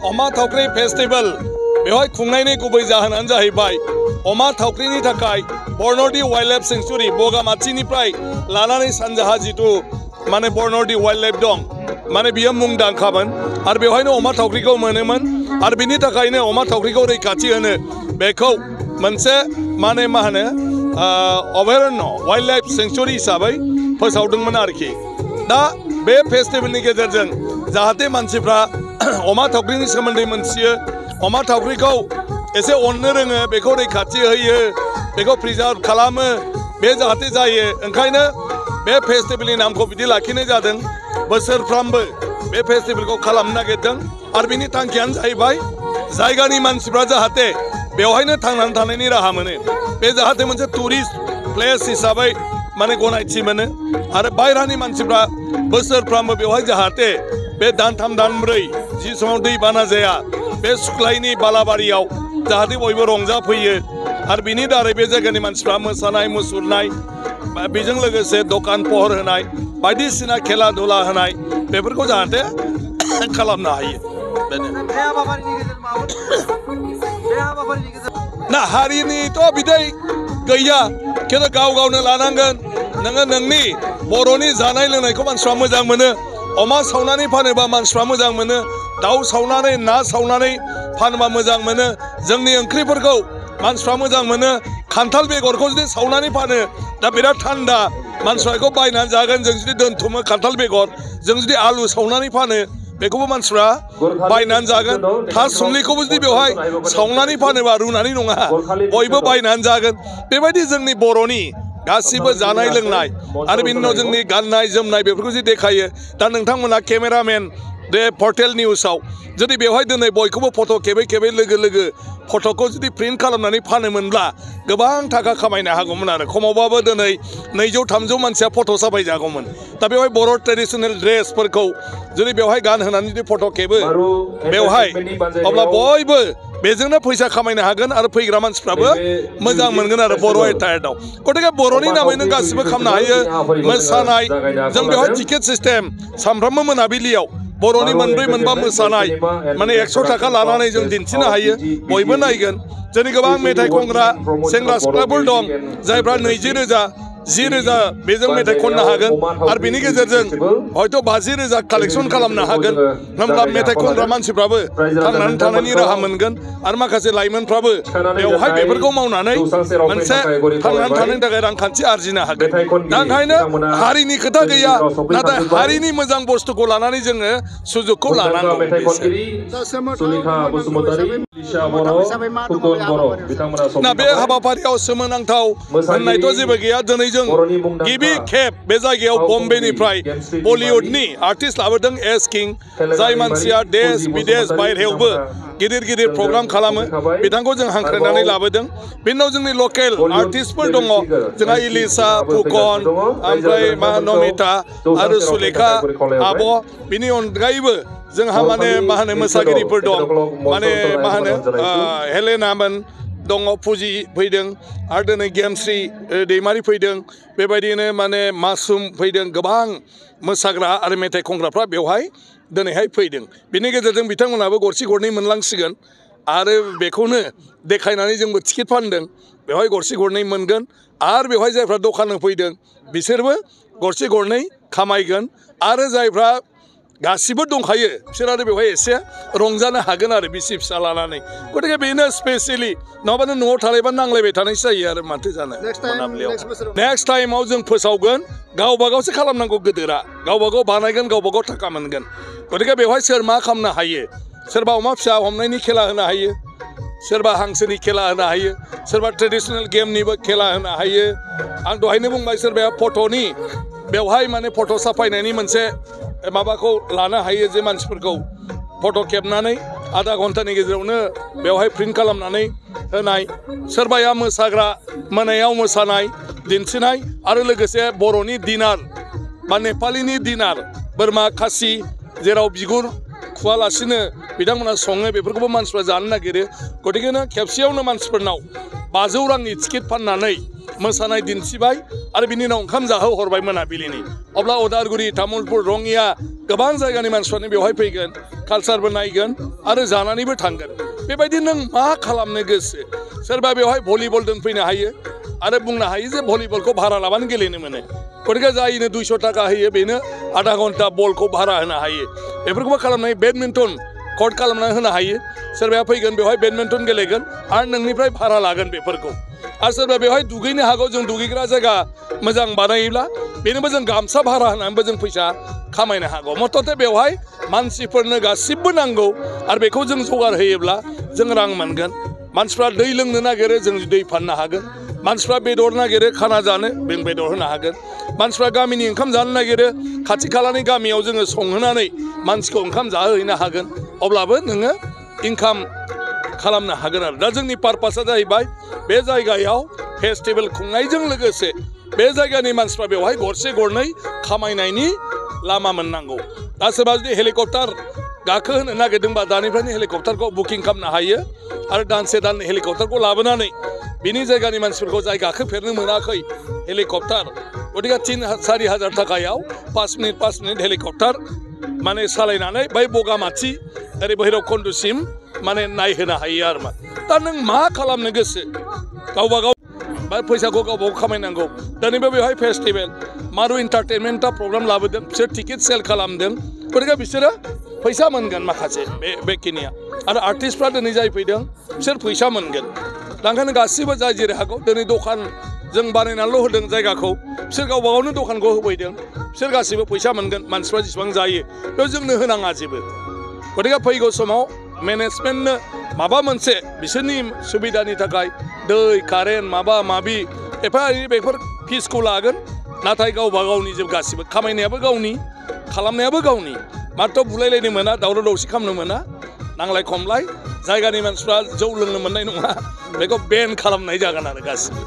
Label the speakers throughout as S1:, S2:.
S1: अमा थावख्रि फेस्टिवल बेवहाय खुंनायनि गुबै जाहोनानो जाहैबाय अमा थावख्रिनि थाखाय बरन'दि वाइल्ड लाइफ सेंचुरी बगामाथिनिफ्राय लानानै सानजाहा जितु माने बरन'दि वाइल्ड लाइफ दं माने बियो मुंदांखामोन आरो बेवहायनो अमा थावख्रिखौ मोनोमोन आरो बिनि थाखायनो अमा थावख्रिखौ रैखाथि होनो बेखौ मोनसे माने मा होनो अभयारण्य वाइल्ड लाइफ सेंचुरी हिसाबै फोसावदोंमोन आरोखि दा बे फेस्टिवलनि गेजेरजों जाहाथे मानसिफ्रा अमा थावख्रिनि सोमोन्दै मोनथियो अमा थावख्रिखौ एसे अननो रोङो बेखौ रैखाथि होयो बेखौ प्रिजार्भ खालामो बे जाहाथे जायो ओंखायनो बे फेस्टिवलनि नामखौ बिदि लाखिनाय जादों बोसोरफ्रामबो बे फेस्टिवलखौ खालामनो नागिरदों आरो बिनि थांखियानो जाहैबाय जायगानि मानसिफ्रा जाहाथे बेवहायनो थांनानै थानायनि राहा मोनो बे जाहाथे मोनसे टुरिस्ट प्लेस हिसाबै माने गनायथि मोनो आरो बायरानि मानसिफ्रा बोसोरफ्रामबो बेवहाय जाहाथे बे दानथाम दानब्रै जि समाव दैबाना जाया बे सुख्लायनि बालाबारियाव जाहाथे बयबो रंजाफैयो आरो बिनि दारै बे जायगानि मानसिफ्रा मोसानाय मुसुरनाय बेजों लोगोसे दखान पहर होनाय बायदिसिना खेला धुला होनाय बेफोरखौ जाहाथे खालामनो हायो ना हारिनिथ' बिदै गैया खिन्थु गाव गावनो लानांगोन नोङो नोंनि बर'नि जानाय लोंनायखौ मानसिफ्रा मोजां मोनो अमा सावनानै फानोबा मानसिफ्रा मोजां मोनो दाउ सावनानै ना सावनानै फानोबा मोजां मोनो जोंनि ओंख्रिफोरखौ मानसिफ्रा मोजां मोनो खान्थाल बेगरखौ जुदि सावनानै फानो दा बिराद थान्दा मानसिफ्रा बेखौ बायनानै जागोन जों जुदि दोनथुमो खान्थाल बेगर जों जुदि आलु सावनानै फानो बेखौबो मानसिफ्रा बायनानै जागोन थासुमलिखौबो जुदि बेवहाय सावनानै फानोबा रुनानै नङा बयबो बायनानै जागोन बेबायदि जोंनि बर'नि गासिबो जानाय लोंनाय आरो बिनि उनाव जोंनि गाननाय जोमनाय बेफोरखौ जुदि देखायो दा नोंथांमोना केमेरामेन बे पर्टेल निउसाव जुदि बेवहाय दिनै बयखौबो फट' खेबै खेबै लोगो लोगो फट'खौ जुदि प्रिन्ट खालामनानै फानोमोनब्ला गोबां थाखा खामायनो हागौमोन आरो खमावबाबो दिनै 200-300 मानसिया फट' साफायजागौमोन दा बेवहाय बर' ट्रेडिसनेल ड्रेसफोरखौ जुदि बेवहाय गानहोनानै जुदि फट' खेबो बेवहाय अब्ला बयबो बेजोंनो फैसा खामायनो हागोन आरो फैग्रा मानसिफ्राबो मोजां मोनगोन आरो बर' एटायार्डआव गतिके बर'नि नामैनो गासिबो खालामनो हायो मोसानाय जों बेवहाय टिकेट सिस्टेम सानफ्रामबो मोनाबिलियाव बर'नि मोनब्रै मोनबा मोसानाय माने 100 थाखा लानानै जों दिन्थिनो हायो बयबो नायगोन जोंनि गोबां मेथाइ खनग्रा सेंग्रा सिख्लाफोर दं जायफ्रा 20,000 10,000 बेजों मेथाइ खननो हागोन आरो बिनि गेजेरजों हयथ' 50,000 कालेक्सन खालामनो हागोन होमब्ला मेथाइ खनग्रा मानसिफ्राबो थांनानै थानायनि राहा मोनगोन आरो माखासे लाइमोनफ्राबो बेवहाय बेफोरखौ मावनानै मोनसे थांनानै थानायनि थाखाय रांखान्थि आरजिनो हागोन दा ओंखायनो हारिनि खोथा गैया नाथाय हारिनि मोजां बुस्थुखौ लानानै जोङो सुजुगखौ लानांगौ ना बे हाबाफारियाव सोमोनांथाव होननायथ' जेबो गैया दिनै जों गिबि खेब बे जायगायाव बम्बेनिफ्राय बलिउडनि आर्टिस्ट लाबोदों एस किं जाय मानसिया देश बिदेश बायहेरायावबो गिदिर गिदिर प्रग्राम खालामो बिथांखौ जों हांख्रायनानै लाबोदों बिनि उनाव जोंनि लकेल आर्टिस्टफोर दङ जोंहा इलिसा फुकन ओमफ्राय मा नमिता आरो सुलेखा आब' बिनि अनगायैबो जोंहा माने मा होनो मोसागिरिफोर दं माने मा होनो हेलेनामोन दङ फुजि फैदों आरो दिनै गेमस्रि दैमारि फैदों बेबायदिनो माने मासुम फैदों गोबां मोसाग्रा आरो मेथाइ खनग्राफ्रा बेवहाय दिनैहाय फैदों बिनि गेजेरजों बिथांमोनहाबो गरसे गरनै मोनलांसिगोन आरो बेखौनो देखायनानै जोंबो टिकेट फानदों बेवहाय गरसे गरनै मोनगोन आरो बेवहाय जायफ्रा दखान होफैदों बिसोरबो गरसे गरनै खामायगोन आरो जायफ्रा गासिबो दंखायो बिसोर आरो बेवहाय एसे रंजानो हागोन आरो बिसि फिसा लानानै गतिके बेनो स्पेसियेलि नङाबानो न'आव थालायबा नांलायबाय थानायसो जायो आरो माथो जानो मोनाबिलियाव नेक्स्ट टाइमाव जों फोसावगोन गावबा गावसो खालामनांगौ गोदोरा गावबा गाव बानायगोन गावबा गाव थाखा मोनगोन गतिके बेवहाय सोर मा खालामनो हायो सोरबा अमा फिसा हमनायनि खेला होनो हायो सोरबा हांसोनि खेला होनो हायो सोरबा ट्रेडिसनेल गेमनिबो खेला होनो हायो आं दहायनो बुंबाय सोरबाया फट'नि बेवहाय माने फट' साफायनायनि मोनसे माबाखौ लानो हायो जे मानसिफोरखौ फट' खेबनानै आधा घन्टानि गेजेरावनो बेवहाय प्रिन्ट खालामनानै होनाय सोरबाया मोसाग्रा मोनायाव मोसानाय दिन्थिनाय आरो लोगोसे बर'नि डिनार बा नेपालिनि डिनार बोरमा खासि जेराव बिगुर खुवालासिनो बिथांमोना सङो बेफोरखौबो मानसिफ्रा जानो नागिरो गतिकेनो खेबसेयावनो मानसिफोरनाव 500 रांनि टिकेट फाननानै मोसानाय दिन्थिबाय आरो बिनि उनाव ओंखाम जाहोहरबाय मोनाबिलिनि अब्ला उदालगुरि तामुलपुर रङिया गोबां जायगानि मानसिफ्रानो बेवहाय फैगोन कालसारबो नायगोन आरो जानानैबो थांगोन बेबायदि नों मा खालामनो गोसो सोरबा बेवहाय भलिबल दोनफैनो हायो आरो बुंनो हायो जे भलिबलखौ भारा लाबानो गेलेनो मोनो गतिके जायनो 200 थाखा होयो बेनो आधा घन्टा बलखौ भारा होनो हायो बेफोरखौबो खालामनो हायो बेडमिन्टन कर्ट खालामना होनो हायो सोरबाया फैगोन बेवहाय बेडमिन्टन गेलेगोन आरो नोंनिफ्राय भारा लागोन बेफोरखौ आरो सोरबा बेवहाय दुगैनो हागौ जों दुगैग्रा जायगा मोजां बानायोब्ला बेनोबो जों गामसा भारा होनानैबो जों फैसा खामायनो हागौ मथथे बेवहाय मानसिफोरनो गासिबो नांगौ आरो बेखौ जों जगार होयोब्ला जों रां मोनगोन मानसिफ्रा दै लोंनो नागिरो जों दै फाननो हागोन मानसिफ्रा बेदर नागिरो खाना जानो जों बेदर होनो हागोन मानसिफ्रा गामिनि ओंखाम जानो नागिरो खाथि खालानि गामियाव जोङो संहोनानै मानसिखौ ओंखाम जाहोहैनो हागोन अब्लाबो नोङो इनकाम खालामनो हागोन आरो दा जोंनि पारपासा जाहैबाय बे जायगायाव फेस्टिभेल खुंनायजों लोगोसे बे जायगानि मानसिफ्रा बेवहाय गरसे गरनै खामायनायनि लामा मोननांगौ दा सोरबा जुदि हेलिकप्टार गाखोहोनो नागिरदोंबा दानिफ्रायनो हेलिकप्टारखौ बुकिं खालामनो हायो आरो दानसे दाननै हेलिकप्टारखौ लाबोनानै बिनि जायगानि मानसिफोरखौ जाय गाखोफेरनो मोनाखै हेलिकप्टार गतिके 3-4 हाजार थाखायाव 5 मिनिट हेलिकप्टार माने सालायनानै बै बगामाथि ओरै भैरबकुन्दसिम माने नायहोनो हायो आरो मा दा नों मा खालामनो गोसो गावबा गाव बा फैसाखौ गावबा गाव खामायनांगौ दिनैबो बेवहाय फेस्टिभेल मारु एन्टारटेनमेन्टआ प्रग्राम लाबोदों बिसोर टिकेट सेल खालामदों गतिके बिसोरो फैसा मोनगोन माखासे बेखिनिया आरो आर्टिस्टफ्रा दिनै जाय फैदों बिसोर फैसा मोनगोन दा ओंखायनो गासिबो जाय जेरै हागौ दिनै दखान जों बानायनानैल' होदों जायगाखौ बिसोर गावबा गावनो दखानखौ होफैदों बिसोर गासिबो फैसा मोनगोन मानसिफ्रा जेसेबां जायो बेयाव जोंनो होनाङा जेबो गतिके फैगौ समाव मेनेजमेन्टनो माबा मोनसे बिसोरनि सुबिदानि थाखाय दै कारेन्ट माबा माबि एफा एनै बेफोर फिसखौ लागोन नाथाय गावबा गावनि जों गासिबो खामायनायाबो गावनि खालामनायाबो गावनि मात्र बुलायलायनो मोना दावराव दावसि खालामनो मोना नांलाय खमलाय जायगानि मानसिफ्रा जौ लोंनो मोननाय नङा बेखौ बेन खालामनाय जागोन आरो गासिबो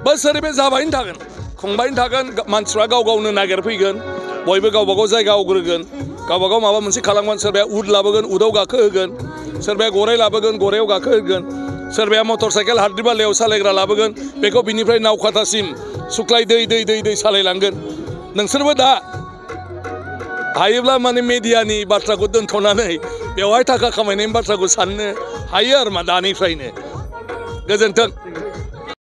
S1: बोसोरै बे जाबायनो थागोन खुंबायनो थागोन मानसिफ्रा गाव गावनो नागिरफैगोन बयबो गावबा गाव जायगा आवग्रोगोन गावबा गाव माबा मोनसे खालामगोन सोरबाया उद लाबोगोन उदाव गाखोहोगोन सोरबाया गराइ लाबोगोन गराइयाव गाखोहोगोन सोरबाया मटर साइकेल हाद्रि बालायाव सालायग्रा लाबोगोन बेखौ बिनिफ्राय नावखाथासिम सुख्लाय दै दै दै दै सालायलांगोन नोंसोरबो दा हायोब्ला माने मेडियानि बाथ्राखौ दोनथ'नानै बेवहाय थाखा खामायनायनि बाथ्राखौ साननो हायो आरो मा दानिफ्रायनो गोजोन्थों